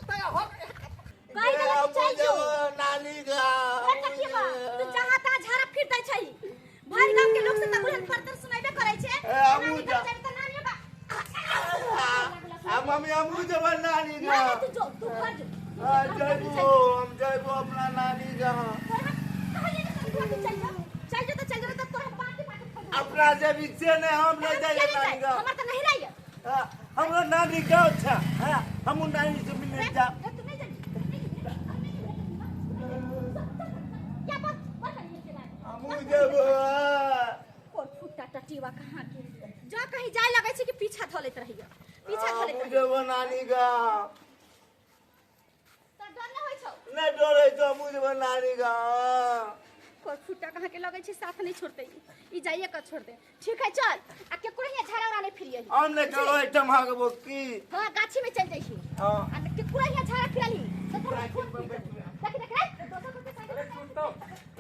कहि देलक कि चलि जो। नानी गाँव। घर कथिबा तू जहाँ तहाँ झाड़ा फिर दै छै। भरि गांव के लोग से त बुढ़न परतर सुनाइबे करै छै। ए, हमहूँ नानी जा। घर जाबे त नानी बा। आ मम्मी, हमहूँ जेबै नानी नहीं गाँव। तू जो, तू घर जो। आ, जयबो, हम जयबो अपना नानी गाँव। चल जो, चल जो त चल जो, त तोरा बाटे बाटे खोल। अपना जेबी से नहि, हम नहि जाइए नानी गाँव। हमर त नहीं रहिए। हाँ, हमरो नानी गाँव छै। हाँ, हमहूँ नानी से मिलने जा। तू नहीं जाबी। या बोल बोल कनी चला। हमहूँ जेबो। हाँ। कोन फुट्टा टटीवा कहाँ के जो कहीं जाय लगै छै कि पीछा धऽ लैत रहैया, पीछा धऽ लैत हमहूँ रहैया। जेबो नानी गाँव। तोरा डर नहि होइ छौ? नहि डरै छौ, हमहूँ जेबो नानी गाँव। कोन फुट्टा कहाँ के लगै छै, साथ नहि छोड़तै ई, जाइए कऽ छोड़ दे। ठीक है, चल। आ केकरो हियाँ झाड़ा उड़ा नहि फिरियही। हम नहि करो एहिठाम हगबो की। हाँ, गाछी में चल जइही। हाँ। आ केकरो हियाँ झाड़ा फिरलही तऽ तोरा खून पी देबौ। देख देख रे, दोसर पर साइकिल पर साइकिल तो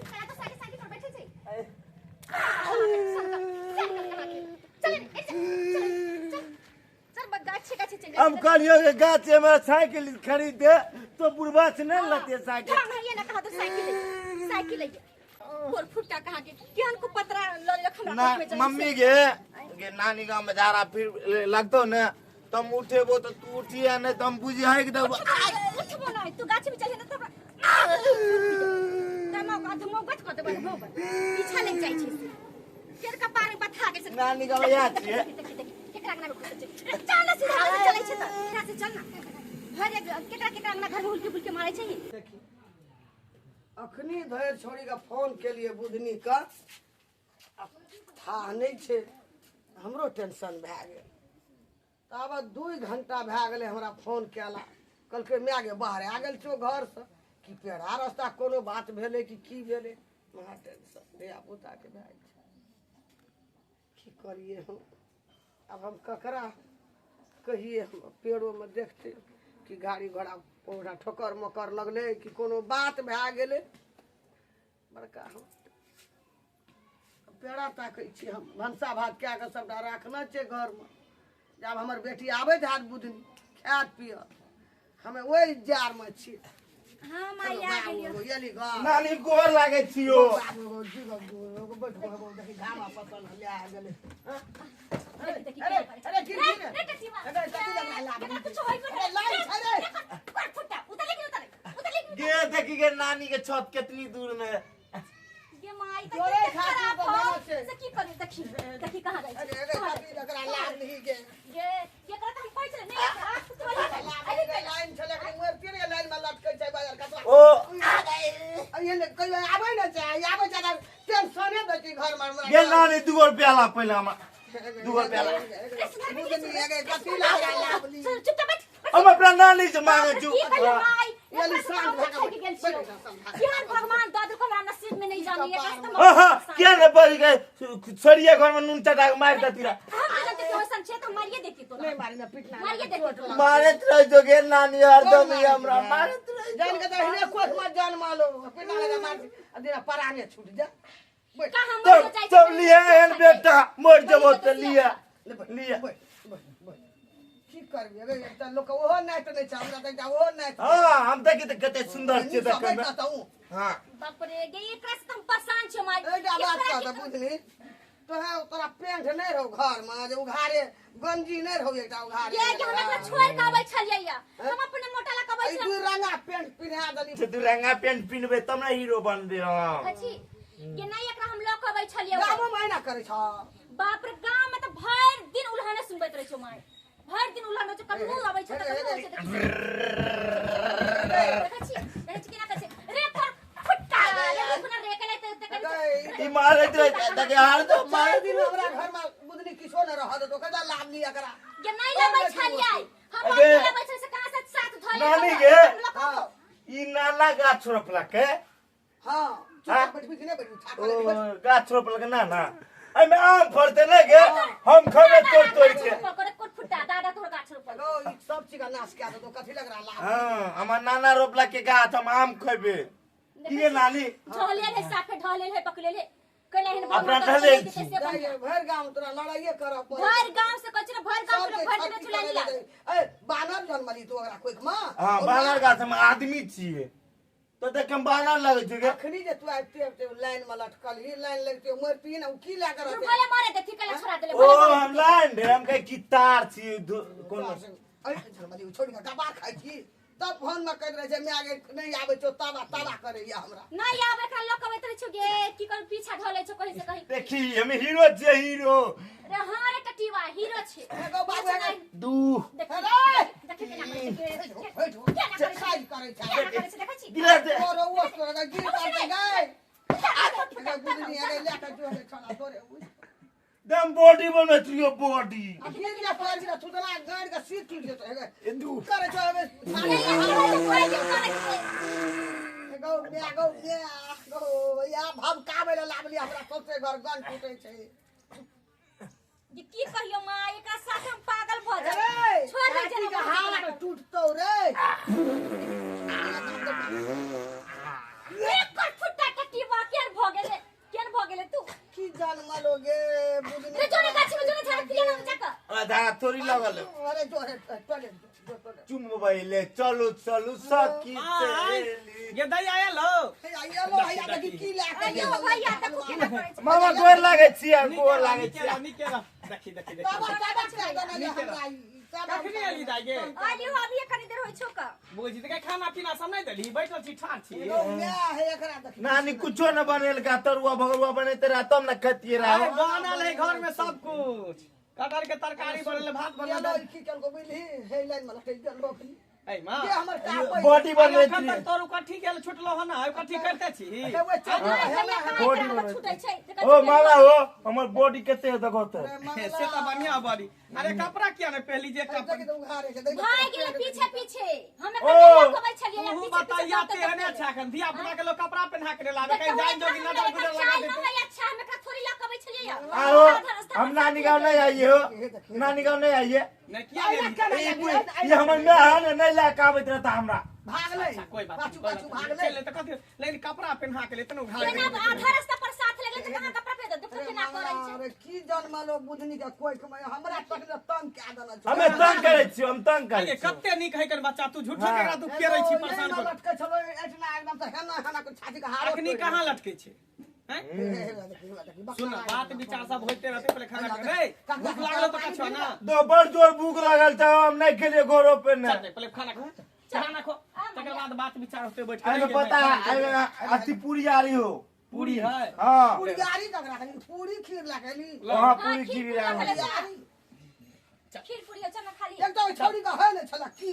साइकिल साइकिल पर बैठल छै। चल चल चल चल, गाछी गाछी चल। हम कहलियो कि गाछ हमरा साइकिल खरीद दे तो बुढ़बा से नहीं लेते साइकिल। ढंग है ना, कहाँ तो साइकिल है, साइकिल है। कोर फुट्टा कहाँ के केहन को पतरा ल लेलक हमरा ना कोख में चलै मम्मी से। गे गे, नानी गाँव में जा फिर लगतो ने तो हम उठेबो तो तू उठिए नहीं तो हम बुझी है कि देबो। उठबो नहीं, तू गाछी में चलिए ना तब तमो अधमो गच कऽ देबै हो, पीछा लागि जाइ छै से केर कपार में बथा गेल से। नानी गाँव याद छियै। देखी देखी, केकरा अंगना में घुसल छै। अरे चल ना सीधा से, चलै छै तऽ सीधा से चल ना। भरि केकरा केकरा अंगना घर में हुलकी फुलकी मारै छै। देखी, अखनी धरि छोड़ी के फोन केलिए बुधनी का, था नहीं छै। हमरो टेंशन भए गेल। ताबत 2 घंटा भए गेलै हमरा फोन केला। कहलकै माय गे, बाहर आ गेल छौ घरसँ कि पेड़ा रास्ता कोनो बात भेलै कि की भेलै? महा टेंशन धियापुताके भए गेल छै। की करिए हम आब? हम ककरा कहिए? हम पेड़ोमे देखते कि गाड़ी घोड़ा पौधा ठोकर मकर लगलै कि कोनो बात भए गेलै बड़का। हम पेड़ा ताकै छी। हम भनसा भात कए कऽ सभटा राखने छै घरमे। जब हमर बेटी आबैत हैत बुधनी, खायत पियत। हमे ओहि जारमे छी। हाँ माई, आ गेलियो। एली घर। नानी, गोर लागै छियो। देखी, घामा पसल लए गेलै। देखी देखी। अरे अरे, गिर गिर। रे टटीवा। अरे, कथी लगा लाग? केकरा कुछ होइबो अरे, लाइन छै रे। कोर फुट्टा, उतरे कि उतरे, उतरे कि? गे देखी गे, नानी के छत कितनी दूर में। गे माई, त तोरे कते खातिर खराब तऽ हौ। बनल छै। से की करी? देखी देखी, कहाँ जाइ छै? अरे अरे, कहाँ कथी जाइ छै? एकरा लाग नहीं गे। गे, एकरा तऽ हम कहै छलै नहि, एकरा अरे लाइन छलै, मरतियै ने, लाइन में लटकै छै बाजार कतवा। ओ अरे ने कहियो आबै ने छै, आबै छै तऽ टेंशने दै छै घरमे हमरा। गे नानी, 2 गो रुपया ला पहिले हमरा, 2 गो रुपया ला। कथी लाग लाबली? चल, चुपचाप बैठ। हम अपना नानी से मांगे छु। की कहियो माई? यानी शांत भऽ थाकि गेल छियौ। केहन भगवान दऽ देलको हमरा नसीब में नहीं जानी एकरा से तऽ। आहा, किया ने बढ़ गए सरिया घर में नून चटा के मार देती रहा। हम नहीं जानते कि वैसन छै तऽ मारिए देती तोरा। नहीं मारी ना, पिटना। मारिए देती तोरा। मारत रह जो गे नानी, हरदम ही हमरा मारत रह। जान के तऽ हिले कोख मत जान मालो पिटना लगा मार आ दिना पराने छूट जा, बैठ। कहाँ तब मरियो जाइ छै। तब लिए एहन बेटा मर जबो तऽ लिए ले बैठ, लिए। बैठ बैठ बैठ। की करबी? अरे, एकटा लोक ओहो नाइट नहि छै, हमरा तऽ एकटा ओहो नाइट। हाँ, हम देखी तऽ कते सुंदर छै देखै में। हाँ। बाप रे गे, एकरा से तऽ हम परेशान छियै माई। एकटा बात कह तऽ बुझली, तोरा तोरा पेंट नहि रहौ घरमे जे उघारे गंजी नहि रहौ एकटा उघारे? गे गे, हम एकरा छोड़ के आबै छलियै या हम अपने मोटा लऽ के आबै एहि छलियै। दू रंगा पेंट पिन्हा देली। से दू रंगा पेंट पिन्हबै तब ने हीरो बनबे हम। कथी गे, नहीं एकरा हम लऽ के आबै छलियै। गामो मे एना करै छ? बाप रे, गाँव में तऽ भरि दिन उल्हाने सुनबैत रहै छौ माय, भरि दिन उल्हान रहै छौ। कखनो आबै छै तऽ कखनो होइ छै। देखै छी, देखै छी केना करै छै। रे पर फुट्टा रे, रुक ना रे, केना ई मारैत रहे देखे, हरदम चारि मारैत। दिन हमरा घरमे बुधनी किछो नहि रहत तऽ ओकरा लाभ ली एकरा। गे, नहीं लेबै छलियै हम। अगे। नहीं लेबै छलियै से कहाँ से साथ धऽ लेलकै? नानी गे। हम लऽ कऽ आबो। ई नाना गाछ रोपलकै। हाँ, हाँ? चुपचाप बैठबी कि नहि बैठबी? ओ ठाकुर बैठ। गाछ रोपलकै नाना, एहिमे आम फड़तै ने गे, हम खेबै तोड़ तोड़ के। करे कोट फुट्टा, दादा तोहर गाछ रोपल। गो, ई सब चीज के नाश कए देतौ। कथी लग रहा लाभ? हाँ, हमर नाना रोपलकै गाछ, हम आम खेबै। की गे नानी? ढहलेल है, साफे ढहलेल है, पकड़ेल है। कैला एहन अपना भगवान ढलेल छी। से बढ़िया भरि गाँव तोरा लड़ाइए करऽ पड़ै भर गांव से कहै छै ने भर गांव सबके से भर दिन छाती चुला करऽ लिया लगै। ए बानर जनमली तू ओकरा कोइख में हाँ बानर गाछ हम आदमी छियै तो देख हम बानर लगै छै गे। अखनी जे तू आबिते आबिते लाइन में लटकल ही लाइन लगते मरती ने उ की लए के रहते भले मारे देथी कैला छोड़ा देले ओ भले मारे हम लाइन रे हम कहे की तार छियै कोनो अरे जनमली उ छोड़ि के गबार खाइ छी तब फोन में कहैत रहै छै माय गे नहि आबै छौ ताबा ताबा करैया हमरा नहीं आबे एकरा लोक अबैत रहै छौ गे की कर पीछा ढले छौ कहीं से कहीं देखी हम हीरो छियै हीरो रे हां रे टटीवा हीरो छे एगो बाबू एगो दू देखी अरे! देखी केना करै छै गे। होइठ हो केना करै छै साइज करै छै केना करै छै देखै छी गिरा दे तोरो ओ तोरा गिर पड़तै गै फुटा, गुजरी अरे लए के जो रे छला तोरे उ दम बॉडी बनबै छियै बॉडी आ गिर जा पड़ै छै थुतला गाड़ि के सिर टूटि जेतै हे ए दू करै छौ एबे अरे ये करै छै, करै छै। गौ म्या गौ म्या गौ या भबकाबै लए लागली हमरा सौंसे घर गन टूटै छै जे की कहियो माँ एकरा साथ हम पागल भऽ रे जाब छोड़ दे छाती जेना के हाथ टूटतौ रे एकर फुट्टा टटीवा केन भऽ गेलै केन भऽ गेलै तू की जनमलो गे बुझनी रे जोने गाछी में जोने झाड़ पिया ना जाकर आधा थोड़ी लगल है। अरे जो रे टॉयलेट जो टॉयलेट चुमबैले चलू चलू सखी सहेली ये दही आयल हो हे आइलो हैया देखी की लए के अयो भैया देखू केना करै छै मामा गोर लागै छियै गोर लागै नीके छियै रह, नीके रह। देखी देखी देखी ताबा ताबा कह देने जे हमरा ई ताबा कखनी एली दाइ गे अली हो अभी कनी देर होइ छौ का बुझी तऽ खाना पीना सब नहि देली बैठल छी ठाढ़ छी गौ म्या हे एकरा देखी नानी कुछो न बनेलका तरुआ भगरुआ बनेते रहा तब न खतिए अरे रहा बनल है घर में सब कुछ कटहर के तरकारी बनल है, भात बनल गेलो है। की केलको बुझली हे लाइन में लटक गेल रोकली ऐ माँ के हमर का बॉडी अरे बनबै एखन छियै तक तोर कट्ठी गेल छुटलो हन ना कट्ठी करिते छी ओए चल भैया कहाँ बॉडी एकरा बनबै छुटै छै ओ मामा हो हमर बॉडी कते है देखो तो से तऽ बढ़िया बड़ी अरे कपड़ा किया ने पहली जे कपड़ा भाग गेलै पीछे पीछे हम ओ। एकरा लकबै छलियै तू पीछे बताइया तेहने छै एखन धिया पुता के लोग कपड़ा पहिना के लाबे कहीं जाइन जोगी नजर गुजर लगा देते नहीं अच्छा हम एकरा थोड़ी लकबै छलियै आओ हम नानी गाँव नहीं आइए हो नानी गाँव नहीं आइए नहीं किया गेली ये हमर माय है ने नहीं लए के आबैत रहता हमरा भागलै अच्छा, कोई बात पाछू नहीं, कोई पाछू बात नहीं। भागलै चल ले तऽ कथी लेकिन कपड़ा पहिना के ले तनु घाल केना आधा रास्ता पर साथ लगलै तऽ कहाँ कपड़ा पहिर देखो अरे केना करै छै अरे की जनमलो बुझनी के कोइ के हमरा तक ने तंग कए देने छौ हमे तंग करै छियै हम तंग करै अरे छियै कते नीक है कर बच्चा तू झूठो के एकरा तू केरै छी परेशान कर लटकै छलो एतना एकदम से हेना हेना के छाती के हारो अखनी कहाँ लटकै छै हैं सुन बात विचार सब होइते रहते पहले खाना खा रे भूख लागल तो कछो ना दो बड़ जोर भूख लागल छै हम नहीं खेलिए घरो पे ने चल दे, पहले खाना खा खाना खो तकर बाद बात विचार होते बैठ के अरे पता है अरे अथी पूरी आ रही हो पूरी है हाँ पूरी गाड़ी तक रखली पूरी खीर लगली हाँ पूरी खीर आ रही गाड़ी खीर पूरी हो चल ना खाली एक तो छौड़ी का है ने छला की ई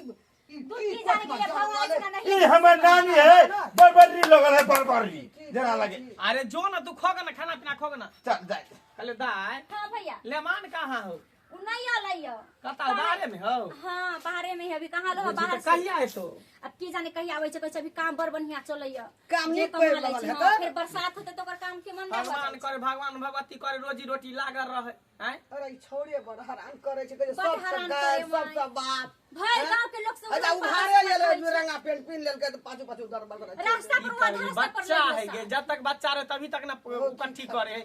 दूध की की जाने के लिए भगवान से नहीं ये हमर नानी है बड़बड़ी लगल है बड़बड़ी जरा लगे अरे जो ना तू खोगा ना खाना पीना खोगा ना चल जाए कहले दाय हाँ भैया लेमान कहाँ हो उ नहीं आलै यो कता बाहरे में हो हाँ बाहरे में है अभी कहाँ लो बुझी बाहर तऽ से कहिया एतो अब की जाने कहिया आबै छै कहै छै अभी काम बड़ बढ़िया चलैया काम जे नीक कमा पड़ि लै रहल छै हेतै। हाँ, फिर बरसात होतै तऽ ओकर काम के मन भऽ भगवान जाइ करे भगवान भगवती करे रोजी रोटी लागल रहे हैं अरे ई छौड़े बड़ हरान करे छै कहै छै बड़ सब हरान गाय करे सब माय। सब बाप भरि गाँव के लोक सब अच्छा उधर उघारे पर गेलै रास्ता पर दुरंगा पेंट पिन लेलकै तऽ पाछू पाछू दरबड़ करै छै। रास्ता पर वो आधा रास्ता पर बच्चा लड़लो है सा। गे जब तक बच्चा रहे तभी तक ना इकट्ठी करे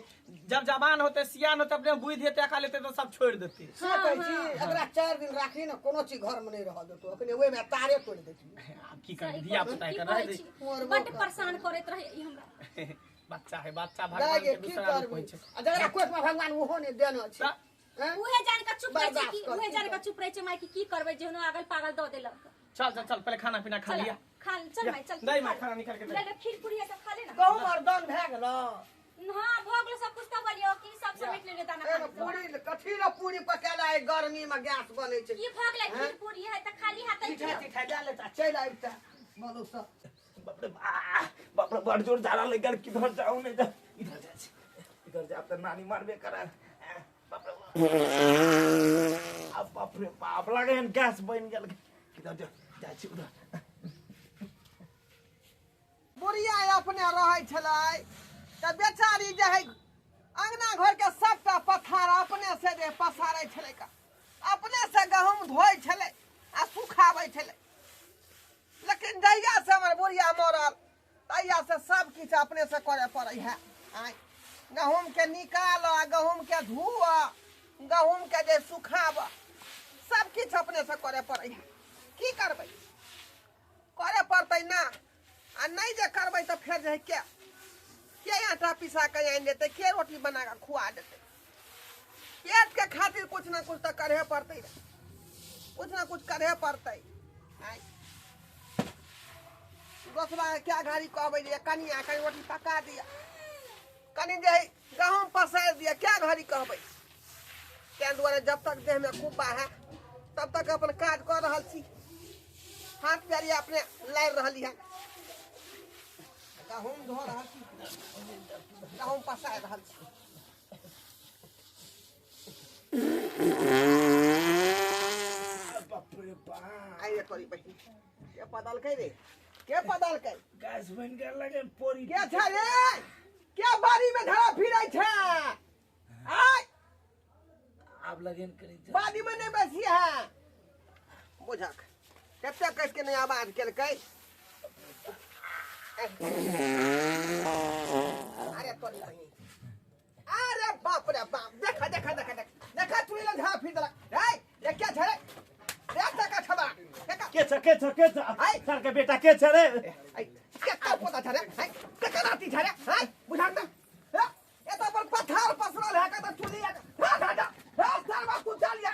जब जवान होते सियान होते अपने बुद्धि हेते अकल हेते तो सब छोड़ देते से कहै छी एकरा 4 दिन राखी ने कोनो चीज घर में नहीं रह देतो अखने ओहि में तारे तोड़ि दै छी आब की करी धिया पुता की के कहै रह छी? मरबो बड्ड करतै। परेशान करैत रहे ई हमरा बच्चा है बच्चा दाइ भगवान गे के की दूसरा रूप करबी होइ छै आ जकरा कोख में भगवान ओहो नहि देने छै तऽ हैं? उहे जान के चुप रहै छै बर्दाश्त कि कर, उहे की जान के करब? चुप रहै छै माय कि की करबै जेहनो अगल पागल दऽ देलक चल चल चल पहले खाना पीना खा चल लिया खा चल माय चल दे माय खाना निकाल के दे ले ले खीर पूरी सब खा ले ना गहूम और दान भए गेलो हाँ भऽ गेलो सब कुछ तऽ बोलियो कि सब समेट लेलियो दाना एगो पूरी कथी ले पूरी पकेला है गर्मी में गैस बनै छै की भऽ गेलै खीर पूरी है तऽ खाली हाथ मिठाइ तिठाइ लए लेता चलि आबिता बोलू सब बाप रे बाप रे बड़ जोर झाड़ा लग गेल किधर जाऊं नहीं जा इधर जा इधर जा अब तो नानी मारबे करा बाप रे बाप अब बाप रे बाप लागे हन गैस बन गेल किधर जा जाइ छी उधर बुढ़िया अपने रहै छलै तऽ बेचारी जे है अङ्गना घरके सभटा पथार अपने से जे पसारै छलै का अपने से गहूँम धोइ छलै आ सुखाबै छलै लेकिन जहिया से हमर बुढ़िया मरल तहिया से सब किछु अपने से करय पड़ै है आँय गहूम के निकाल, गहूम के धोअ, गहूम के जे सुखाब, सब किछु अपने से करे पड़ै है। की करबै, करे पड़तै ना। आ नहीं जे करबै तऽ फेर जे है के के आटा पिसा के आनि देतै, के रोटी बना के खुआ देतै। पेट के खातिर कुछ ना कुछ तऽ करे पड़तै, कुछ ना कुछ करे पड़तै। आइ दोसरा के क्या घड़ी कहबै जे कनिया कनि रोटी पका दिअ, कनि जे गहूम पसारि दिअ, क्या घड़ी कहबै। ताहि दुआरे जब तक देह में कुब्बा है तब तक अपन काज कऽ रहल छी, हाथ पैर अपने लारि रहली हन, गहूम धो रहल छी, गहूम पसारि रहल छी। बाप रे बाप, आइ रे तोरी बहिन के पदलकै रे, के पदलकै? गैस बनि गेल लगे पोरी। के छै रे, के बाड़ी में धरा फिरै छै? आइ आब लगेन करी बाड़ी में नहीं बैसी है। बुझक कते कस के नहीं आवाज केलकै। अरे तोरी बहिन, अरे बाप रे बाप, देखा देखा देखा देखा देखा चुड़ी लग झा फिर देलक। रे ये क्या छै रे, रे तका छबा देखा के छ के छ के छ आइ। सर के बेटा के छ रे? आई के का पोता छै रे, आई के का नाती छै रे? आई बुझक ना, ए त अपन पथार पसरल है का त चुली है। हा हा हा हा सरवा तू चल जा, आ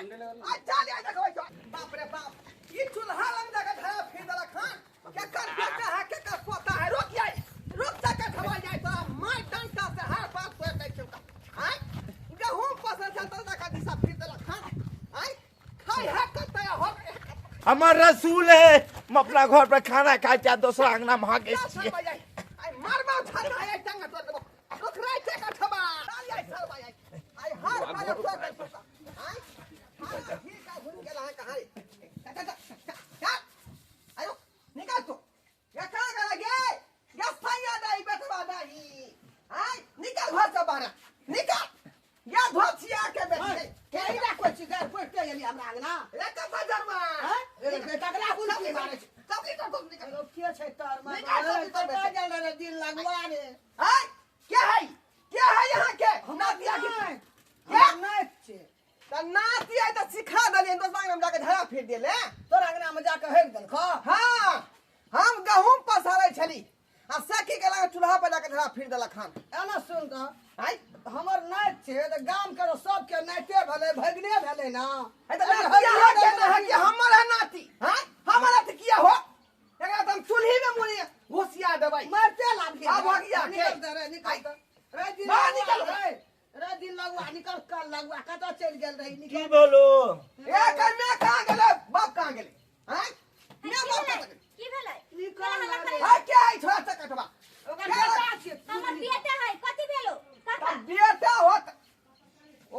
चल जा देखबै छ। बाप रे बाप, ई चूल्हा लग जाके धरा फिर देलक हन। के कर बेटा है, के कर पोता है? रुक जाय, रुक जा के खवा जाय तोरा मार डंटा से हर बात तोड़ दै छौ। आई गहूम पसरल छै त देखा दिशा फिर देलक हन। आई खाय है कतय हो। हमर रसूल है, हम अपना घर पर खाना खाइ छी आ दोसरा अंगना में हगै जा छियै। सरवा जाय, आई मारबा छाड़ आई टंगा तोड़ देबो। रुक रे के कठबा चल जाय सरवा जाय, आई हार पाले तोड़ दै छौ। आई हार ठीक का घुम गेल है कहां रे? जा जा जा, आयो निकाल तो। ये कहां गेल गे? ये सैया दाई बेटवा दाई, आई निकाल घर से बाहर निकाल। ये धोछिया के बेटे के राखै छी गार पड़ते एली हमरा अंगना। रे कथा जरवा रे ककरा कुल्फी मारै छी? सबली तो तुम निकाल। एगो के छै तर में? निकाल सबली तो कतऽ गेल रे दिन लगवा रे? आई के है, के है यहाँ के नातिया के? के नाति छै। त नाति है त सिखा देलियै, दोसरा अंगना में जाके झड़ा फिर देले। तोरा अंगना में जाके हेक देलकौ? हाँ, हम गहूम पसारै छली आ सखी के लगे चूल्हा पर जाके झड़ा फिर देलक हन। एना सुन तऽ आई हमर नाति छै तऽ गाम के सबके नाइते भेलै, भगिने भेलै ना। है त नाति अहाँ के ना है कि हमर है नाति? हाँ हमर नाति किया हो? एकरा त हम चूल्ही में मुड़ी घुसिया देबै। मारते लाभ आ भगिया के। निकल दे रे, निकल दे रे दिन बाहर लगवा निकल। रे, रे दिन लगवा निकल, कल लगवा कतऽ चलि गेल रही? की निकल। बोलो ए कन्या कहाँ गेलै? बाप कहाँ गेलै? हाँ मैं बाप कहाँ गेलै? की भेलै? निकल रे। हाँ के है छोरा चकटवा? ओकर बेटा छै। हमर बेटा है, कथी भेलो काका? त बेटा होत ओ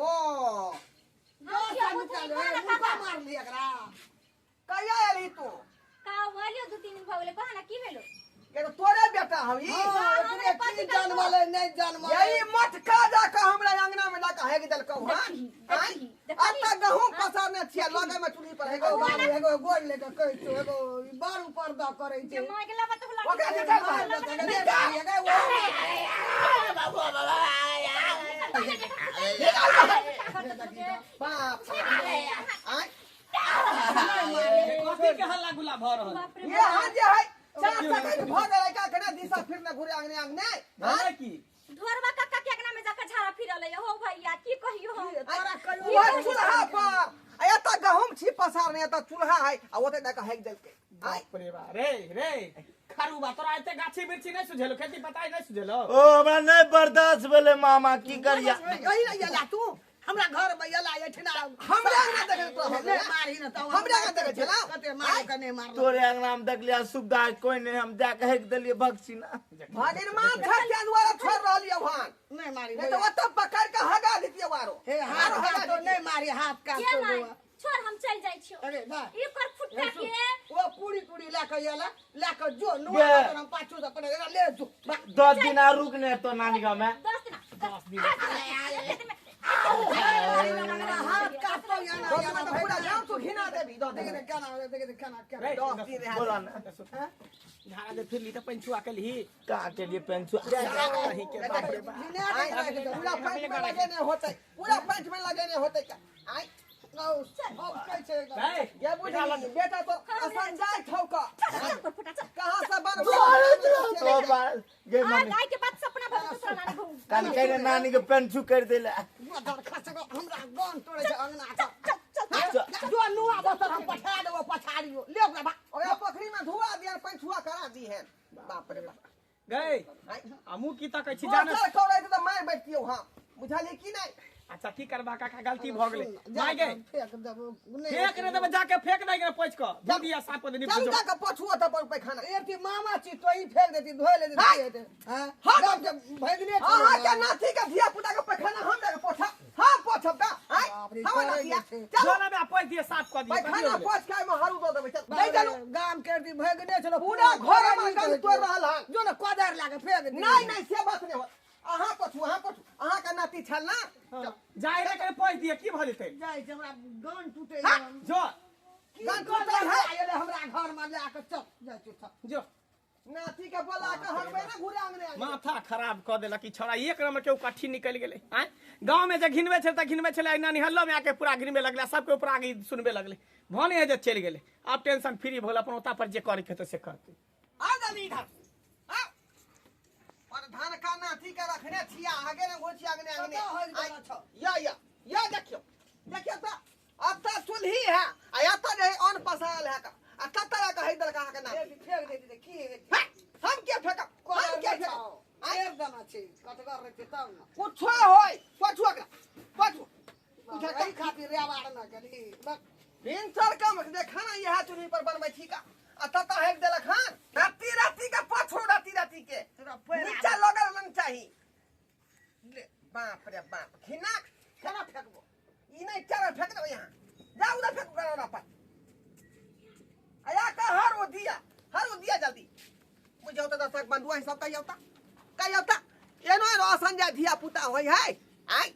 हम जोर छियौ, से बुझली, निकल रे, कह ना मुर्गा काका। मारली एकरा। कहिया एलही तू? का भलियो 2-3 दिन भऽ गेलै, कह ना की भेलो? के तो तोरे बेटा हौ ई? हाँ, हमरा एकरे कथी की करतौ? जनमलै नहि जनमलै। यही मटका जाके हमरा अंगना में जाके हेक देलकौ हन। देखी, देखी, अब देखी। तक गहूम पसारने छियै, लगे में चूल्ही पर हेक एगो बाबू एगो गोड़ ले के कहै छौ, एगो ई बड़ ऊपर दऽ करै छै। जे माय के लबा तऽ ओकरा निकाल बाहर। मार देतै, निकाल। मारी, एगो बाप आय कथी के हल्ला गुल्ला भऽ रहल बाप रे ये हां जे है चार सकैत भऽ गेलै का कना दिशा फिर न घुरे अंगने अंगने। है की? ढोरबा काका के अंगना में जाके झाड़ा फिरल है हो भैया, की कहियो हम? तोरा कहियो वह चूल्हा पर आ एतऽ गहूम छी पसारने, एतऽ चूल्हा है आ ओतऽ जाके हेक देलकै। आय बाप रे बा, रे रे खरुबा तोरा एते गाछी वृक्षी नहि सुझेलो, खेती पताई नहि सुझेलो? ओ हमरा नहि बर्दाश्त भेलै मामा, की करिया? यही ने एला तू हमरा घर में एला एठिना। हमरा अंगना देखै तोरा हो नहि गेलै? मारही ने तऽ हमरा अंगना देखै छलौ? कते मारे के नहि मारलौ। तोरे अंगना में देखलियै सुविधा कोई नहीं, हम जाके हेक देलियै भक्षिना। भगिनमान छै ताहि दुआरे छोड़ि रहलियै हन, नहि मारी नहि तऽ ओतऽ पकड़ि कऽ हगा दितियै आरो। हे हाथ आरो हगा काट तो दितियै। नहि मारी, हाथ काट के तो माय बौआ। छोड़, हम चल जाइ छियौ। अरे बा ई कर फुट्टा के ओ पूरी पूरी लए के एला, लए के जो नुआ गे। तोरा हम पाछू से पड़े एकरा ले जो बा। 10 दिन आ रुक नहीं तो नानी गाँव में। 10 दिन 10 दिन। हाथ काटतो या ना दस या में ना तो पूरा गांव तू घिना देबी दस देख दिन देख केना देख देख केना केना रे, 10 दिन रहे बोला ना झाड़ा दे फिर ली त पंचुआ के ली का के लिए पेंचुआ नहीं के बाप रे बाप घिना के राखि दे। पूरा पैंट में लगेने होते, पूरा पैंट में लगेने होते का आय औ, सब कहै छै एकदम। रे ये बुझी बेटा तो असन जाय ठौका चल चल पर फुटा चल कहां से बन तो बाल गे आ मम्मी गाय के बाद सपना भर तो तोरा नानी घूम काल कह नानी के पेंचू कर देला मदर खसको हमरा गान तोड़े छै अंगना के। चल चल चल। जो नुआ बसर हम पठा देबो पछाड़ियो ले ओकरा भा ओकरा पोखरी में धुआ दिया पैंचुआ करा दी है बाप रे बाप गए आय हमू की तकै छी जाने दोसर कौड़ै तऽ मारि बैठतियौ हम बुझलियै की नहि अच्छा की करबा काका गलती भऽ गेलै माय गे फेक देबो नहि फेक ने देबै जाके फेक दै के पोछ क दू दिया साफ कऽ देनी चल जा के पछुआ तऽ पर पैखाना एती मामा छी तो ही फेक देती धोए लेती हाय। हेते हां हाँ। गाम के भैगने छौ अहाँ के नाथी के धिया पुता के पैखाना हम जाके पोछा हम पोछब का आय बाप रे, हम करै नाथिया छै। चल जो ना बे पोछ दिए साफ कऽ दिए पैखाना पोछ के एहिमे हरू दऽ देबै चल नहि चलू गाम के एती भैगने छलो पूरा घर हमर गंद तोड़ि रहल हन जो ने कोदारि लाके फेक दी नहि नहि से बात नहि होत अहाँ पोछू अहाँ पोछू अहाँ के नाती छल ना चल जाय रे के पोछ दिए की भऽ जेतै जाइ छै हमरा गान टूटे हाँ। जो गान टूटै है है हमरा घर में ले के चल जाइ छी चल जो नाती के बोला के हरबै ना घुरे अंगने अंगने। माथा खराब कऽ देलक ई छौड़ा एक नंबर के कट्ठी निकलि गेलै आँय गाँव में जे घिनबै छलै तऽ घिनबै छलै ननिहलो में आके पूरा घिनबे लगलै सबके ऊपर आगे सुनबे लगलै भने है जे चलि गेलै आब टेंशन फ्री भऽ गेल अपन ओता पर जे करैके हेतै से करतै आ जल्दी इधर आ और धान का नाथी के रखने छिया आगे ने घोची आगे ने कतऽ होइत गेल छौ? या या या देखियो देखियो त अब त चूल्ही है आ या त रहे अन्न पसारल है का आ तत तरह के है दलका के नाथी फेक देती तऽ की हेतै? हे, हम के फेकब हम के फेकब आय, फेक देना छै कटगर रहतै तब ने कुछो होय पछुआ एकरा पछुआ उठा एहि खातिर रेवाड़ न गेली बस भिनसर कम जे खाना इएह चूल्ही पर बनबै छी का आ तत हेक देलक हन राति राति के पछो राति राति के तोरा पैर नीचा लगल मन चाही ले बाप रे बाप घिना केना फेकबो ई नहीं चल फेंक देबै यहाँ जा उधर फेंक गरौरा पर आया का हर वो दिया हर वो दिया जल्दी बुझाओ तो दसक बंधुआ सब कहियो ता कहियो ता एनो एनो आसान जा धिया पुता होय है आय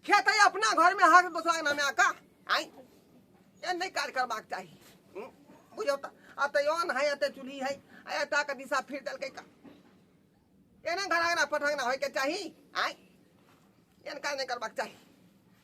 खेत है अपना घर में हक दोसरा के नामे आका आय ए नहीं कार्य करबाक चाही बुझाओ ता आ त योन है त चूल्ही है आया ता के दिशा फिर देलकै का एने घर आंगना पठंगना होय के चाही आय एन कार्य नहीं करबाक चाही।